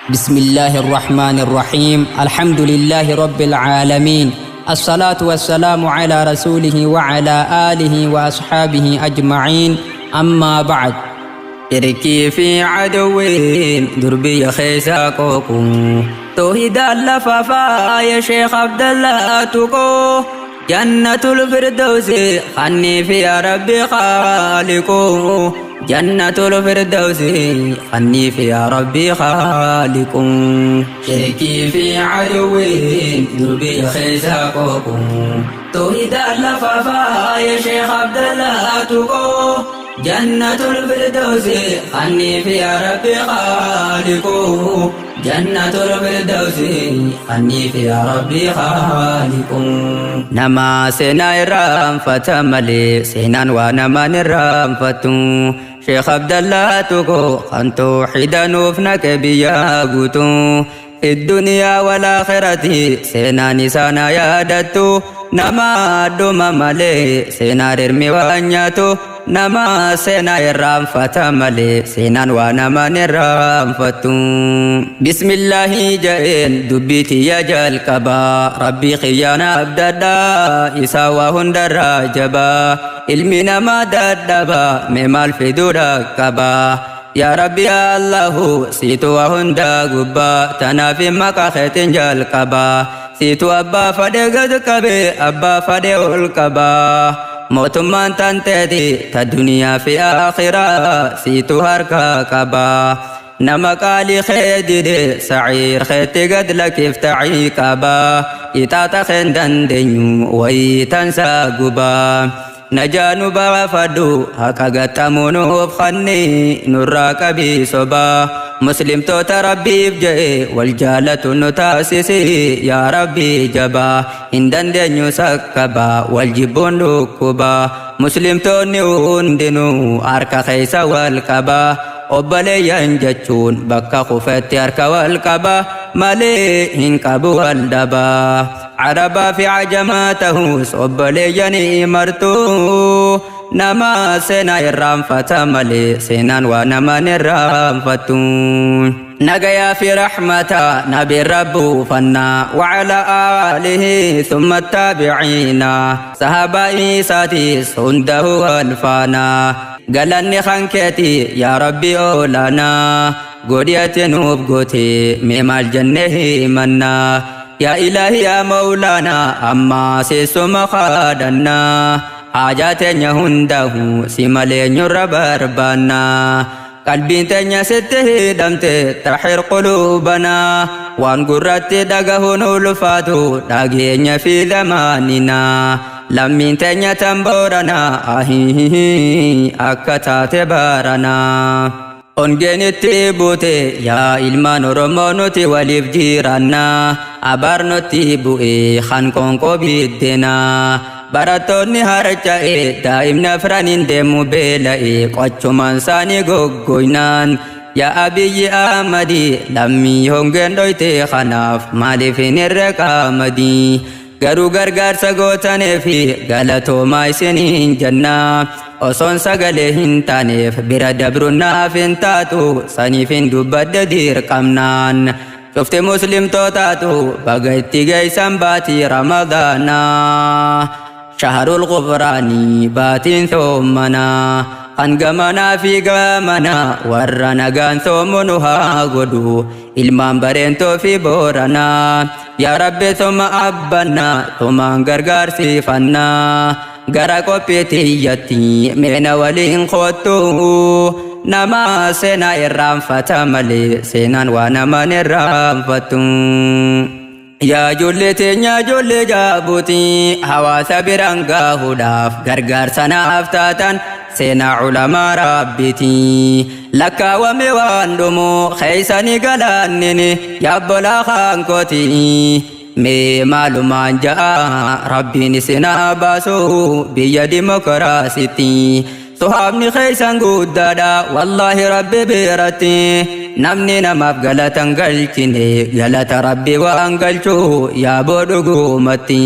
بسم الله الرحمن الرحيم الحمد لله رب العالمين الصلاة والسلام على رسوله وعلى آله وأصحابه أجمعين أما بعد شركي في عدوين دربي خيسا كوكو توحيد اللفافا يا شيخ عبد الله تكو جنة الفردوس خني في يا ربي خالقو جنة الفردوس خني في يا ربي خالق شركي في عدوين دربي خيسا كوكو توحيد اللفافا يا شيخ عبد الله تكو جنة الفردوس خني في يا ربي خالقو جنة الفردوس خني في يا ربي خالق نما سينا إرام فتملي سينان ونما نرام فتو شيخ عبد الله تكو خنتو حدا نوفنك بيا قتو في الدنيا والآخرة سينا نسانا يادتو نما دوما مالي سينا رمي وانياتو نما سينا إرام فتملي سينان ونما نرام فتو بسم الله جئين دبيتي يا جال كبا ربي خيانا أبدادا إساوا هندر جبا علمنا ما ددبا ممال في دورا كبا يا ربي يا الله سيتو هندا قبا تنا في مكا خيتن جال كبا سيتو أبا فدي قد كبي أبا فدي الكبا mootummaan tanteeti ta duniyaa fi aakhiraa siitu harkaa qabaa nama qaalii kee dide saciir keetti gad lakiftacii qabaa ixaaxa keen dandeenyu wayii tansaa gubaa najaa nu baafadhu haqa gaxxamuu nuuf kanni nurraa qabii sobaa muslimtoota rabbiif je'e wal jaalatu nu taasisi yaa rabbii jabaa hin dandeenyu sakkabaa wal jibbuun dhukkubaa muslimtoonni hundinuu harka keessa wal qabaa obboleeyyan jechuun bakka kufetti harka wal qabaa malee hin qabu wal dhabaa arabaa fi cajamaa ta'us obboleeyyanii martuu nama seenaa irraanfata malee seenaan waa namaan irraanfatu. نجيا في رحمة نبي رب فنا وعلى آله ثم التابعين صحابة إيساتي سنده والفانا قالني خنكتي يا ربي أولانا قديت نوب قوتي مما الجنة منا يا إلهي يا مولانا أما سيسم خادنا حاجات هنده سمالين ربربنا قلبي تنيا سته دمت تحر قلوبنا وان قرت دقه نولفاتو دقينيا في زماننا لمن تنيا تنبورنا أهيه أكتا تبارنا Ongeen itti buute yaa ilmaan Oromoo nuti waliif jiranna abaar nutti bu'e kan qoonqoo biddena barattoonni harca'e daa'imni afraniin deemu beela'e qochumaan isaanii goggoynaan yaa Abiyyi Ahmadi lammii hongeen dhoyte kanaaf maaliif hin irre qaamadii garuu gargaarsa gootaneef galatoomaa isiniin jennaa osoon sagalee hin taaneef bira dabruun naaf hin taatu saniif hin dubbadde dirqamnaan cufti muslimtootaatu baga itti geeysan baatii ramadaanaa shahrul ghufraanii baatiin soommanaa kan gamanaa fi gamanaa warra nagaan soomu nu haa godhu ilmaan bareentoo fi booranaa yaa rabbi soma abbannaa tumaan gargaarsiifannaa gara qophiitiyyatti meena waliin koottu nama seenaa irraanfata malee seenaan waa namaan irraanfatu. Yaa ijoollee teenya ijoollee jaabuuti hawaasa biraan gaahuudhaaf gargaarsa naaf taatan seenaa culamaa rabbiiti. Lakkaawame waan dhumu keeysanii galaannini yaabbolaa kaankooti. Mee maalumaan ja'a rabbiin isinaa baasu biyya dimokiraasitti. Sohaabni keeysan guddaadha wallaahi rabbi biratti namni namaaf galatan galchine galata rabbi waan galchu yaaboo dhugumatti.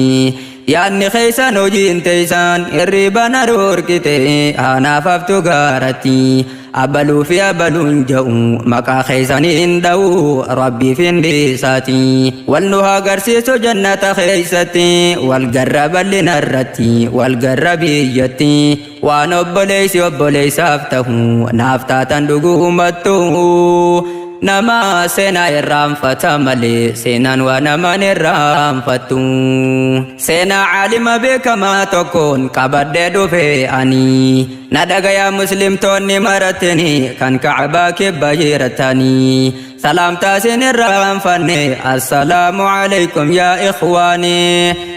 Yaanni keessan hojiin teessan hirriba na dhorkite anaaf haftu gaaratti. Abaluu fi abaluun ja'u maqaa keessaniin dha'u rabbiif hin dhiisaati. Wal nu agarsiisu jannata keessatti, wal garra bal'ina irratti, wal garra biyyatti. Waan obboleessi obboleessaaf ta'u naaf taatan dhugumattu. Nama seenaa irraanfata malee seenaan waa namaan irraanfattu. Seenaa caalima beekamaa tokkoon qabadhee dhufe ani. Na dhagayaa muslimtoonni marattini kan Ka'abaa kibba jiratanii. Salaamtaa isin irraanfanne, assalaamu alaykum yaa ikhwaani.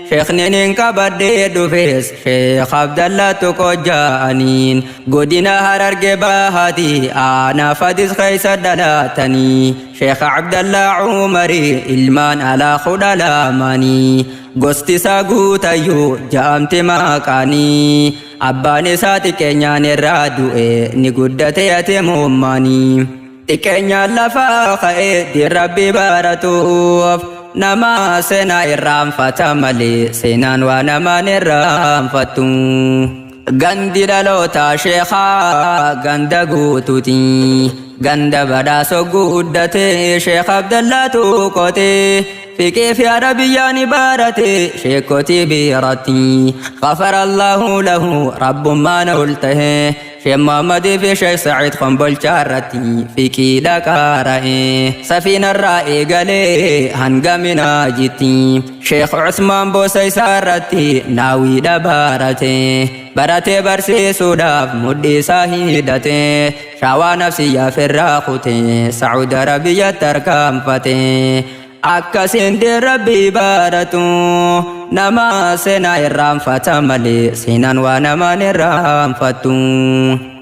Sheekni nin qabadhee dhufes Sheekh Abdallaa Tuqoo ja'aniin. Godina Hararge Bahaati aanaa Fadis keessa dhalatanii. Sheekh Abdallaa Umarii ilmaan alaa 12nii. Gosti isaa guutayyuu ja'amti maqaanii. Abbaan isaa xiqqeenyaan irraa du'e ni guddate yatiimummaanii. Xiqqeenyaan lafaa ka'ee diin Rabbii baratuuf. Nama seenaa irraanfata malee seenaan waa namaan irraanfattu. Gandi dhaloota sheekhaa ganda guutuuti. Ganda badhaasoo guddate Sheekh Abdallaa Tuqote. Fiqee fi Arabiyyaan barate sheekkotii biratti. غفر الله له rabbummaan ol tahe. Sheekh Muhammadii fi Sheekh Saciid Kombolchaa irratti fiqiidha qara'e. Safiinarraa eegalee hanga Minaajitti. Sheekh Usmaan Boosa isaa irratti naawiidha barate. Baratee barsiisuudhaaf mudhii isaa hidhate. Shaawaa nafsiyyaa firraa kute. Sacuud Arabiyyatti tarkaanfate. Akkasiin diin Rabbii baratu. Nama seenaa irraanfata malee seenaan waa namaan irraanfattu.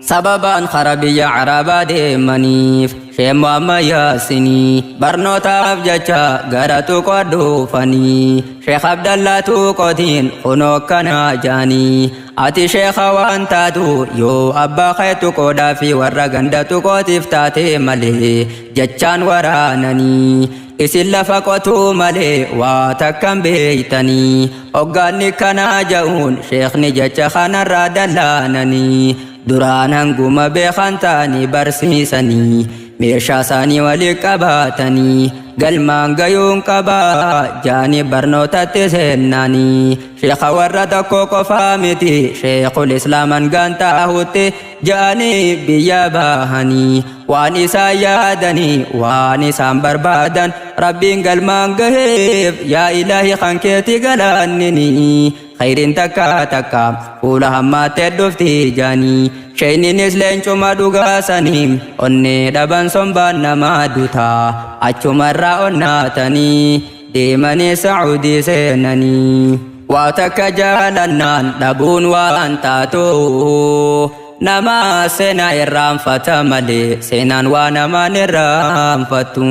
Sababaan kara biyya Arabaa deemaniif Sheekh Muhammad Yaasinii barnootaaf jecha gara Tuqoo dhufanii Sheekh Abdallaa Tuqootiin kunoo akkanaa jaanii ati sheekha waan taatu yoo abbaa kee Tuqoodhaa fi warra ganda Tuqootiif taate malee jechaan waraananii isin lafa qotuu malee waa takkan beeytanii. Hoggaanni kanaa ja'uun sheekni jecha kanarraa dallaananii duraan hanguma beekan ta'anii barsiisanii meeshaa isaanii walii qabaatanii galmaan gayuun qabaa jaanii barnootatti seennaanii sheekha warra tokko qofaa miti sheekul islaaman gaantaahutti ja'anii biyya bahanii waan isaan yaadanii waan isaan barbaadan rabbiin galmaan gaheef yaa ilaahi kan keeti galaannini khayriin takka takka fuula hammaattee dhufti jaanii sheeyninis leencuma dhugaasanii onnee dhaban sombaan namaa dutaa achumarraa onnaatanii deemanii Sacuudii seenanii. Waa takka jaalannaan dhabuun waan taatu nama seenaa irraanfata malee seenaan waa namaan irraanfattu.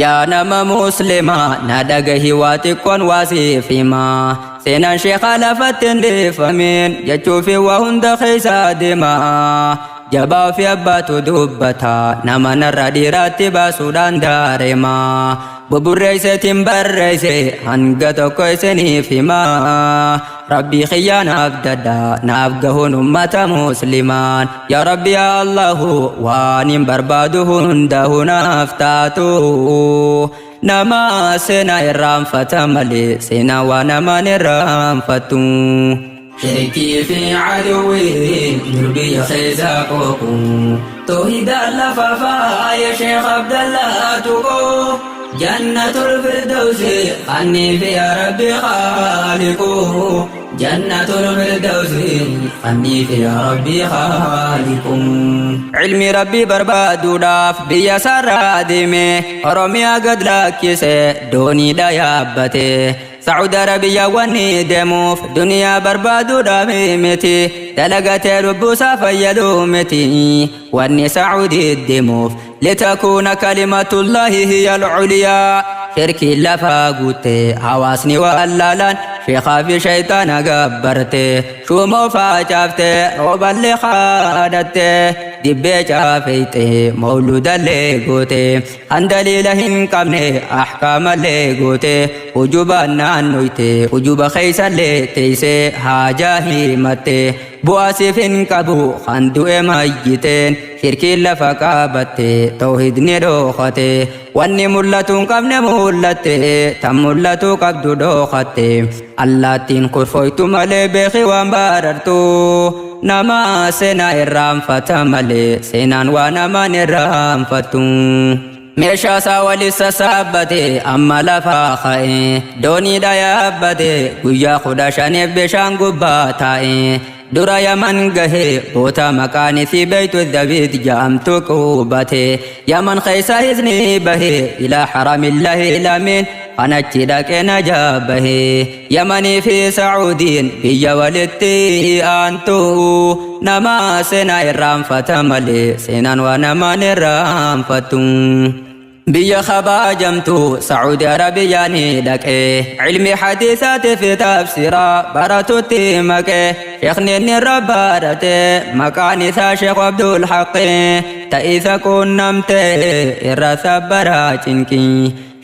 Yaa nama muslimaa na dhagahi waa xiqqoon waa siif himaa. Seenaan sheekhaa lafatti hin dhiifamin jechuufi waa hunda keessa deemaa. Jabaa fi abbaatu dubbata nama narra dhiiraatti baasuudhaan daaremaa. Buburreesseetiin barreesse hanga tokko isiniif himaa. Rabbii kiyyaa naaf dadha naaf gahuun ummata muslimaan. Yaa Rabbi yaa Allahu waan hin barbaadu hundahu naaf taatu. Nama seenaa irraanfata malee seenaa waa namaan irraanfattu. Shirkii fi aduwwiin dur biyya keessa qooqu. Toohidaan lafa faaya Sheekh Abdallaa Tuqoo. Jannatul Firdawsi kanniifi yaa Rabbi Khaaliqu. Jannatul Firdawsi kanniifi yaa Rabbi Khaaliqu. Ilmi Rabbii barbaaduudhaaf biyya isaarraa deeme Oromiyaa gad lakkise dooniidha yaabbate. Sacuud Arabiyaa wanni deemuuf duniyaa barbaaduudhaaf miti dalagatee lubbuusaa fayyaduu miti wanni Sacuudii deemuuf litakuuna kalimatullaahi hiya al-uliyaa. Shirkiin lafaa guutte hawaasni waan laalaan sheekaa fi shayxaana gabbarte shuumoo facaafte rooballee kadhatte. Dibbee caafeyxe mawludallee goote kan daliila hin qabne ahkaamallee goote hujubaan naannoyte hujuba keeysallee teeyse haajaa himatte bu'aa siif hin qabu kan du'e mayyiteen shirkiin lafa qabatte tawhidni dhookate wanni mul'atu hin qabne mul'atte tan mul'atu qabdu dhookatte allaattiin kurfoytu malee beeki waan baarartu nama seenaa irraanfata malee seenaan waa namaan irraanfattu. Meeshaa isaa walis sassaabbate amma lafaa ka'e dooniidha yaabbate guyyaa 15f bishaan gubbaa taa'e dura Yaman gahe boota maqaan isii Beeytu Dhabiid ja'amtu qubate Yaman keessa hisni bahe ilaa haramillaahi lamiin kan achi dhaqe najaa bahe Yamanii fi Sa'uudiin biyya walitti aantu nama seenaa irraanfata malee seenaan waa namaan irraanfattu. Biyya kabajamtu Sacuudi Arabiyaa ni dhaqe cilmi hadiisaati fi tafsiraa baratutti maqe sheekni inni irra barate maqaan isaa Sheekh Abdul Haqqi ta isa quunnamte irra sabbaraa cinqii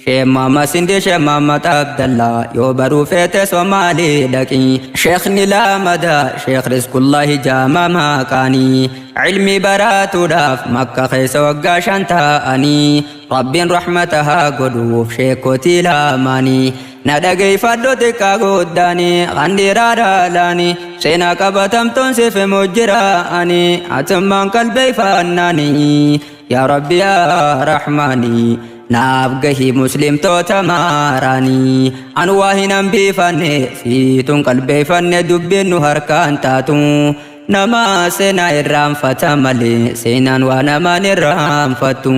Sheekh Muhammad Sindi Sheekh Muhammad Abdallah yoo baruu feete Somaalii dhaqi Sheekhni lamada Sheekh Rizqullahi Jaama maqaanii Cilmii baraatuudhaaf Makka keessa waggaa 5 taa'anii Rabbiin rahmata haa godhuuf sheekkotii lamaanii Na dhageeffadhu xiqqaa guddaanii kan dhiiraa dhaalaanii Seenaa qabatamtuun siif himu jira ani atummaan qalbeeffannaanii Yaa Rabbi yaa Rahmaanii naaf gahi muslimtoota maaraanii An waa hin hambifanne siituun qalbeeffanne dubbiin nu harkaan taatu Nama seenaa irraanfata malee seenaan waa namaan irraanfattu.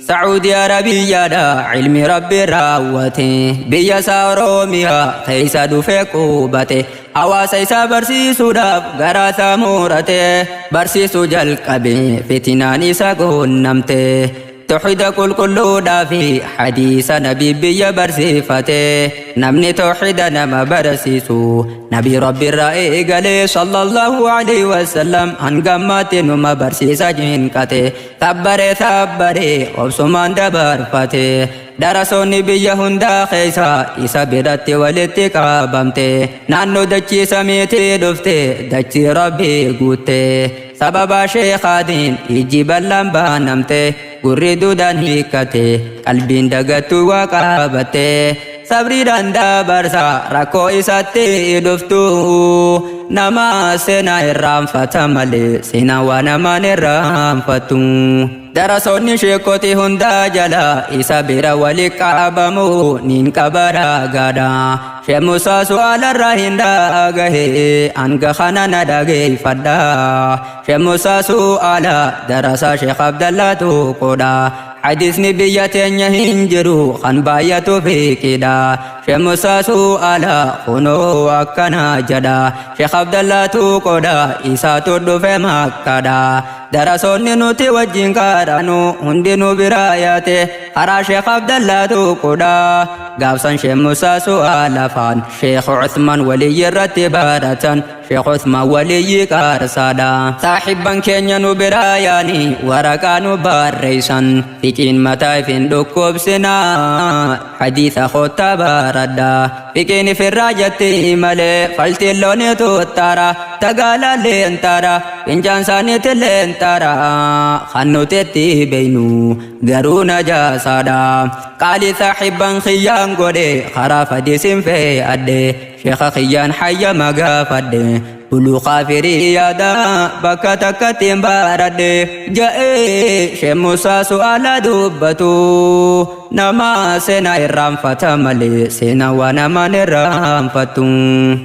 Sacuudi Arabiyyaadha ilmi Rabbi raawwate biyya isaa Oromiyaa keessa dhufe qubate hawaasa isaa barsiisuudhaaf garaa isaa murate barsiisuu jalqabe fitinaan isa quunnamte. Tawhida qulqulluudhaa fi hadiisa nabii biyya barsiifate namni tawhida nama barsiisu nabii rabbi irraa eegalee sallallahu alaihi wasallam hanga ammaatti numa barsiisa jinqate sabbaree sabbaree obsumaan dabarfate darasoonni biyya hundaa keessa isa biratti walitti qabamte naannoo dachii samiitii dhufte dachii rabbii guutte Sababa sheekhaatiin ijji bal'aan banamte, gurri duudaan hiikkate, qalbiin dagattuu waa qabatte. Sabriidhaan dabarsa rakkoo isatti dhuftu, nama seenaa irraanfata malee seenaa waa namaan irraanfattu. Darasoonni sheekkotii hundaa jala isa bira wali qabamu niin qaba ragaadha. Sheekh Musaa su'aalarraa hin dhagahe hanga kana na dhageeffadha. Sheekh Musaa su'aala darasaa Sheekh Abdallaa Tuqoodha. Hadiisni biyya teenya hin jiru kan baay'atu fiqiidha. Sheekh Musaa su'aala kunoo akkana jedha. Sheekh Abdallaa Tuqoodha isaatu dhufe Makkaadha. Darasoonni nuti wajjin qara'anu hundinuu biraa yaate karaa Sheekh Abdallaa Tuqudha. Gaafsan Sheekh Musaa su'aala afaan Sheekh Uthman waliyyi irratti baratan Sheekh Uthman waliyyi qaarsaadha. Saaxibban keenya nu biraa yaani waraqaa nu barreessan fiqiin mataa ifin dhukkubsinaa hadiisa kottaa baradha. Fiqiin ifirraa jetti malee faltiin loonii tuttaara tagaalalleen taara fincaan saaniitilleen taara kan nuti itti beeynu garuu najaasaadha. Qaalii saaxibban kiyyaan godhe karaa fadiisin fe'adhe sheekha kiyyaan hayyama gaafadhe buluu kaafirii yaada bakka takkatti hin baradhe ja'ee Sheekh Musaa su'aala dubbatu. Nama seenaa irraanfata malee seenaa waa namaan irraanfattu.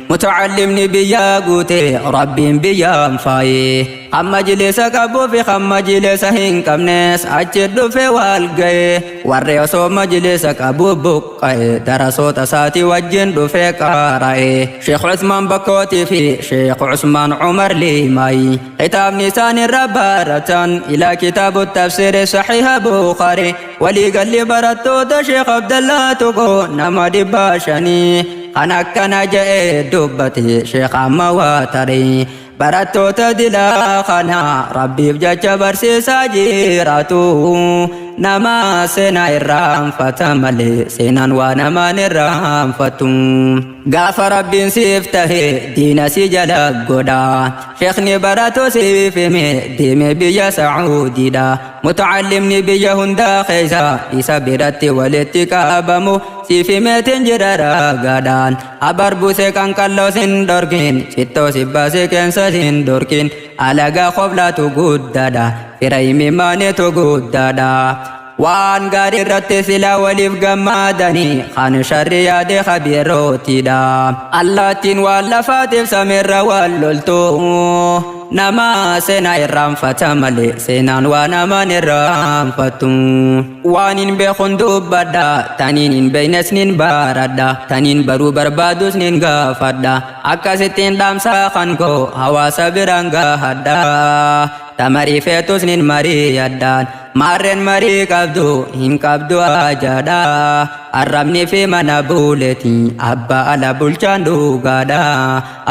Mutacallimni biyya guute Rabbiin biyyaan faaye. Kan majlisa qabuu fi kan majlisa hin qabnes achi dhufe wal gahe. Warri osoo majlisa qabu buqqa'e darasoota isaatii wajjin dhufe qara'e. Sheekh Usmaan Bakkootii fi Sheekh Usmaan Umar Liimaayi. Kitaabni isaan irra baratan ilaa kitaabu tafsiiri sahiha Bukhari. Walii galli barattoota Sheekh Abdallaa Tuqoo nama 500 kan akkana ja'ee dubbate Sheekh amma waa tarii. Barattoota dilaa kana Rabbiif jecha barsiisaa jiraatu. Nama seenaa irraanfata malee seenaan waa namaan irraanfatu. Gaafa Rabbiin siif tahe diina si jala godha. Sheekhni baratu siif hime deeme biyya Sacuudiidha. Mutacallimni biyya hundaa keessa isa biratti walitti qabamu siif himeetiin jira ragaadhaan. Abar buuse qanqalloo sin dhorkin, cittoo si baase qeensa sin dhorkin. Alagaa qoblaatu guddaadha, fira himimaanitu guddaadha. Waan gaarii irratti silaa waliif gammadanii kan sharri yaade khabiirootiidha. Allaattiin waan lafaatiif samiirra waan loltu, nama seenaa irraanfata malee seenaan waa namaan irraanfatu. Waan hin beekun dubbadha, taniin hin beeknes nin baradha, taniin baruu barbaadus nin gaafadha. Akkasittiin dhaamsaa kan koo hawaasa biraan gahadha. Tamarii feetus nin mari'adhaan, maarreen marii qabdu hin qabdu ajaadha. Arrabni fi mana buuleeti abbaa ala bulchaan dhugaadha.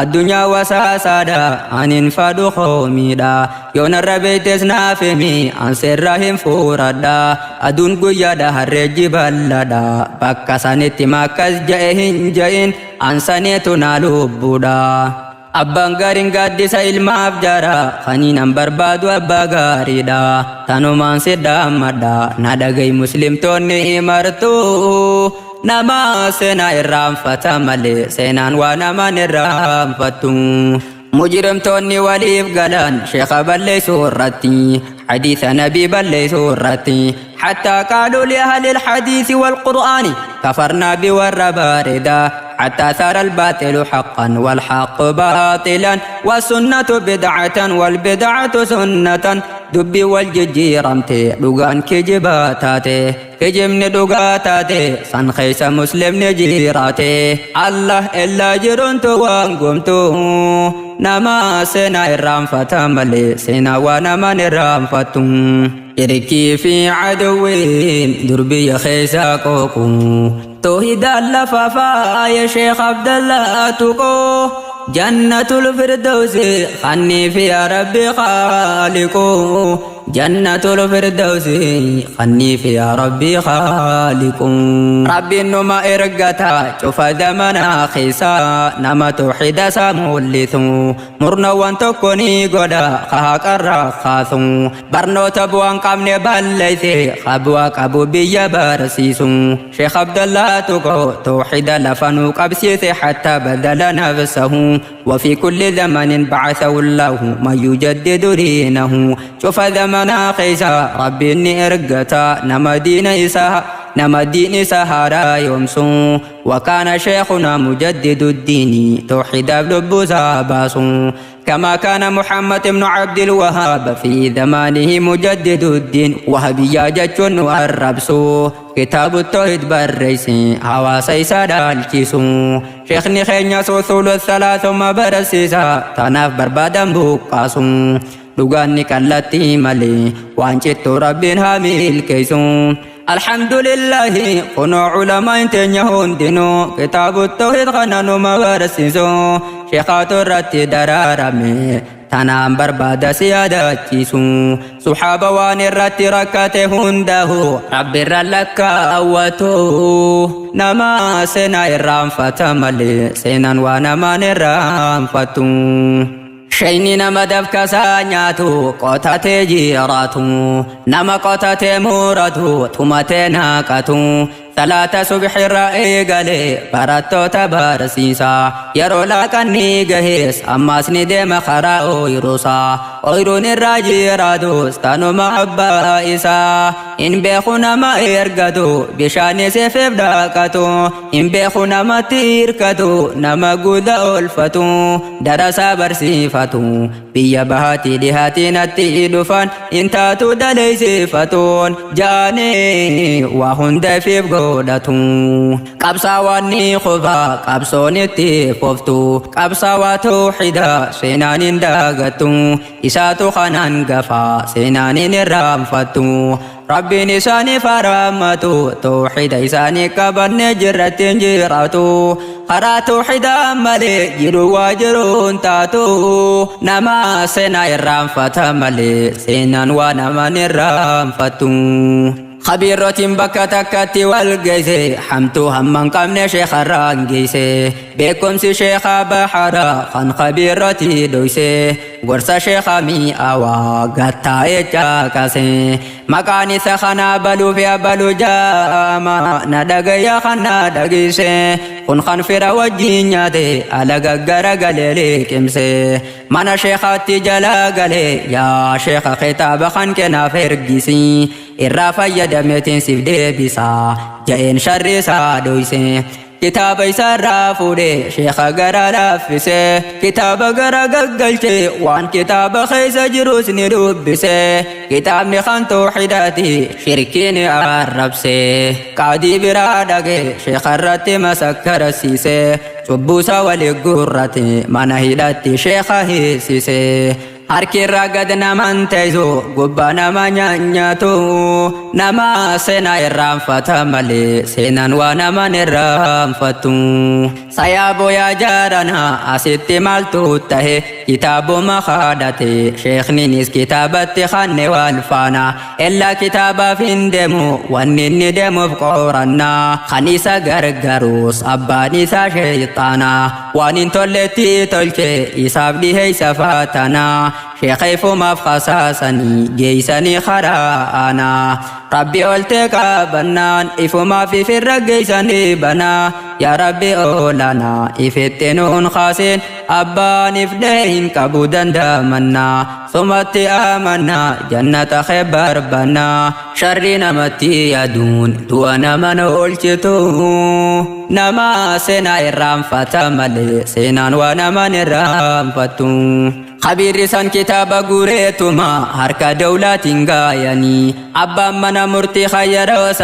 Addunyaa wasaasaadha, anin fadhu qoomiidha. Yoonarra beektes naaf himi, an seerraa hin fuuradha. Aduun guyyaadha, harreejji bal'aadha. Bakka sanitti makkas ja'e hin ja'in, an saneetu naa lubbuudha. Abbaan gaariin gaaddisa ilmaaf jara, kaniin an barbaadu abbaa gaariidha. Tanumaan sidhaammadha, na dhaga'i muslimtoonni martuu. Nama seenaa irraanfata malee seenaan waa namaan irraanfattu. Mujrimtoonni waliif galan sheekha balleessuu irratti, hadiisa nabii balleessuu irratti. حتى قالوا لأهل الحديث والقرآن كفرنا بالرباردة، حتى ثار الباطل حقا والحق باطلا، والسنة بدعة والبدعة سنة. Dubbii wal jijjiiramte, dhugaan kijibaa taate, kijibni dhugaa taate, san keessa muslimni jiraate. Allah illaa jiruntu waan gumtu, nama seenaa irraanfata malee seenaa waa namaan irraanfattu. Irkii fi aduwwiin durbiyya keessaa qooqu, toohidaan lafa faaya Sheekh Abdallaa tuqoo. Jannatul Firdawsi khannii fi yaa Rabbi khaaliqu, Jannatul Firdawsi khannii fi yaa Rabbi khaaliqu. Rabbiin numa ergata cufa zamanaa keessa nama tawxiida isaa mul'isu. Murna waan tokko ni godha haqarraa kaasu, barnoota bu'aan qabne balleeyse, bu'aa qabu biyya barsiisu. Sheekh Abdallaa tuqo tawxiida lafa nuu qabsiise, حتى بذل نفسه، وفي كل زمن بعثه الله من يجدد دينه. شوف زمنا خيسا ربي إني إرقتا نما دين إسا، نما دين سهارا يمسو. وكان شيخنا مجدد الدين، توحيد لب باس، كما كان محمد بن عبد الوهاب في زمانه مجدد الدين. وهبيا جتشون والربسو كتاب التوحيد barreeyse, hawaasa isaa dhaalchisu. Sheekni keenya usuulu thalathuma barsiisa, tanaaf barbaadan buqqaasu. Dhugaanni kallattii malee waan cittuu Rabbiin haa milkeessu. Alhamdulillahi, kunoo culamaan teenya hundinuu kitaabu tawhiid kana numa barsiisu. Sheekaatu irratti daraarame, tanaan barbaada si yaadachiisu. Suxaaba waan irratti rakkate hundahu Rabbirra lakkaawwatu. Nama seenaa irraanfata malee seenaan waa namaan irraanfatu. Shayni nama dafkasaa nyaatu qotatee jiraatu, nama qotatee muratu tumatee naqatu. Salaata subxirra eegalee barattoota barsiisa. Yeroo laaqanni gahees ammaas ni deema karaa ooyiruusaa. Ooyiruun irraa jiraatus tanuma abbaa isaa. Hin beeku nama ergatu, bishaanis ifeef dhaqatu. Hin beeku namatti hirkatu, nama guda oolfatu, darasaa barsiifatu. Biyya bahaatii dhihaatii natti dhufan hin taatu daleessifatuun jaanii waa hunda ifiif godhatu. Qabsaawaan ni kufa qabsoon itti foftu, qabsaawaa tawxiida seenaan hin dagattu, isaatu kanaan gafa seenaan hin irraanfattu. Rabbiin isaaniif haa rahmatu. Tawxiida isaanii qabannee jirratti hin jiraatu. Karaa tawxiidaa malee jiru waa jiruun taatu. Nama seenaa irraanfata malee seenaan waa naman irraanfatu. Khabiirrotiin bakka takkatti wal geesse, hamtuu hamma hin qabne sheekharraan geesse. Beekumsi sheekhaa bahara kan khabiirrotii dhoyse. Gorsa sheekhaa mi'aawaa gattaa'ee caaqase. Maqaan isa kanaa baluu fi abaluu jaama, na dhagaya kan na dhageesse. Kun kan fira wajjin nyaate alaga garagalee liqimse. Mana sheekhaatti jalaa galee, yaa sheekha, kitaaba kan kennaaf ergisi, irraa fayyadameetiin siif deebisa ja'een sharri isaa dhoyse. Kitaaba isaarraa fuudhee sheekha gara laaffise. Kitaaba gara gaggalche, waan kitaaba keessa jirus ni dubbise. Kitaabni kan tawxiidaati, shirkii ni arrabse. Qaadii biraa dhage, sheekha irratti masakkarasiise. Cubbuusa wali guurrate, mana hidhatti sheekha hiisise. Harki irraa gad naman teessu, gubbaa nama nyaanyaatu. Nama seenaa irraanfata malee seenaan waa naman irraanfatu. Sayaaboo yaa jaarana, asitti maaltu tahe? Kitaabuma kadhate, sheekninis kitaabatti kanne wal faana. Ellaa kitaabaaf hin deemu, wanni inni deemuuf qorannaa. Kan isa gargaarus abbaan isaa sheexaana. Waan hin tolletti tolche isaaf dhiheessa fatanaa. Sheekha ifumaaf kasaasanii geeysanii karaa aanaa. Rabbi oltee qabannaan ifumaaf ifirra geeysanii banaa. Yaa Rabbi olaanaa, ifitti nuun kaasin, abbaan ifdhee hin qabu dandamannaa. Sumatti amannaa, jannata kee barbannaa. Sharri namatti yaaduun du'a naman oolchitu. Nama seenaa irraanfata malee seenaan waa naman irraanfatu. Khabiirri san kitaaba guureetuma harka dawlaatiin gaayanii. Abbaan mana murtii khayyaroo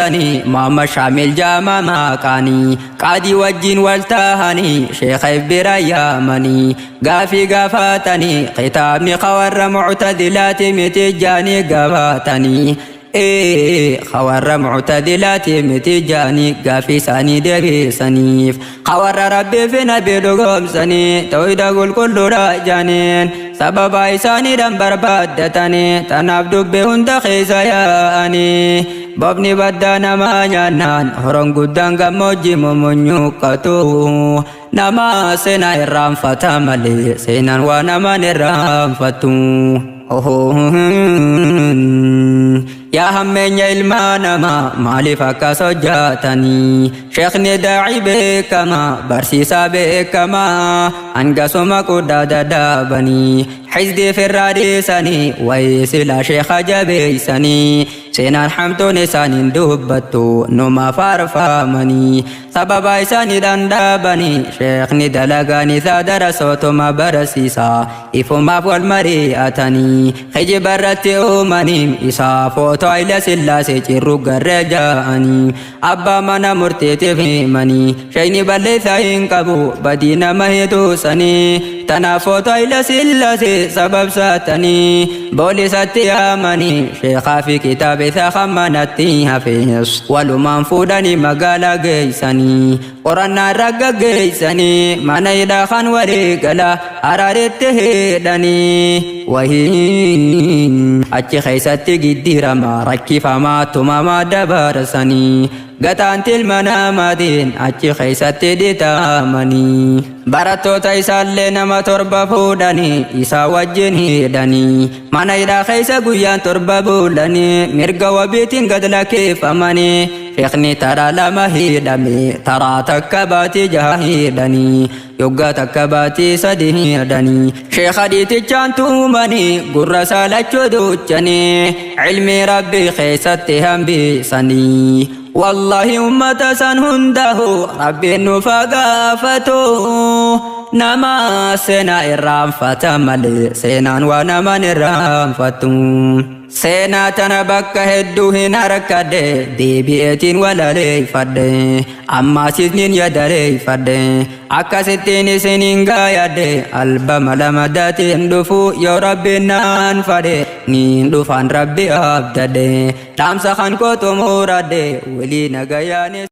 Muhammad Shaamil Jaama maqaanii. Qaadii wajjin wal tahanii sheekha bira yaamanii. Gaafii gaafatanii, kitaabni warra muctadilaati miti jaanii gaafatanii. Warra muctadilaati miti jaanii gaafii isaanii deebisaniif. Warra Rabbii fi Nabii dhugoomsanii tawhida qulqulluudha jaaniin. Sababa isaaniidhaan barbaaddatanii tanaaf dubbii hunda keessa yaa'anii. Bobni baddaa namaa nyaannaan horon guddaan gammoojjii mumunyuuqqatu. Nama seenaa irraanfata malee seenaan waa naman irraanfatu. Yaa hammeenya ilmaa namaa, maaliif akkas hojjatanii? Sheekni daa'ii beekamaa, barsiisaa beekamaa, hangasuma guddaa daddaabanii xisdii firraa dhiisanii wayii sila sheekha jabeeysanii. Seenaan hamtuun isaaniin dubbattu numa faarfamanii. Sababa isaaniidhaan dhaabanii, sheekni dalagaan isaa darasootuma barsiisaa. Ifumaaf wal mari'atanii kijiba irratti uumanii isaa footoo Haile Sillaasee cirru garree ja'anii abbaa mana murtiitiif himanii. Sheekni balleessaa hin qabu, badii nama hituusanii. Tanaaf footoo Haile Sillaasee sababsaatanii boolisatti yaamanii, sheekaa fi kitaaba isaa kan manatti hafes walumaan fuudhanii magaalaa geessanii qorannaa irra gaggeessanii mana hidhaa kan walii gala Hararetti hidhanii. Wahii achi keessatti giddiirama, rakkifamaa, tumamaa dabarsanii, gataan tilma namaatiin achi keessatti dhitamanii. Barattoota isaallee nama 7 fuudhanii isaa wajjin hidhanii, mana hidhaa keessa guyyaan 7 bulanii mirga wabiitiin gad lakkeeffamanii. Sheekni taraa 2 hidhame, taraa takka baatii 6 hidhanii, yoggaa takka baatii 3 hidhanii. Sheekha dhiitichaan tuumanii, gurra saalachuu duuchanii, ilmi Rabbii keessatti hambisanii. Wallahi ummata san hundahu Rabbiin nuuf haa gaafatu. Nama seenaa irraanfata malee seenaan waa naman irraanfatu. Seenaa tana bakka hedduu hin harkadhe, deebi'eetiin walaleeffadhe, ammaas isnin yadaleeffadhe, akkasittiin isinin gaayadhe. Albama lamadaatiin dhufu yoo Rabbiin naan fadhe, niin dhufaan Rabbi abdadhe. Dhaamsa kan koo xumuradhe, walii nagayaanis.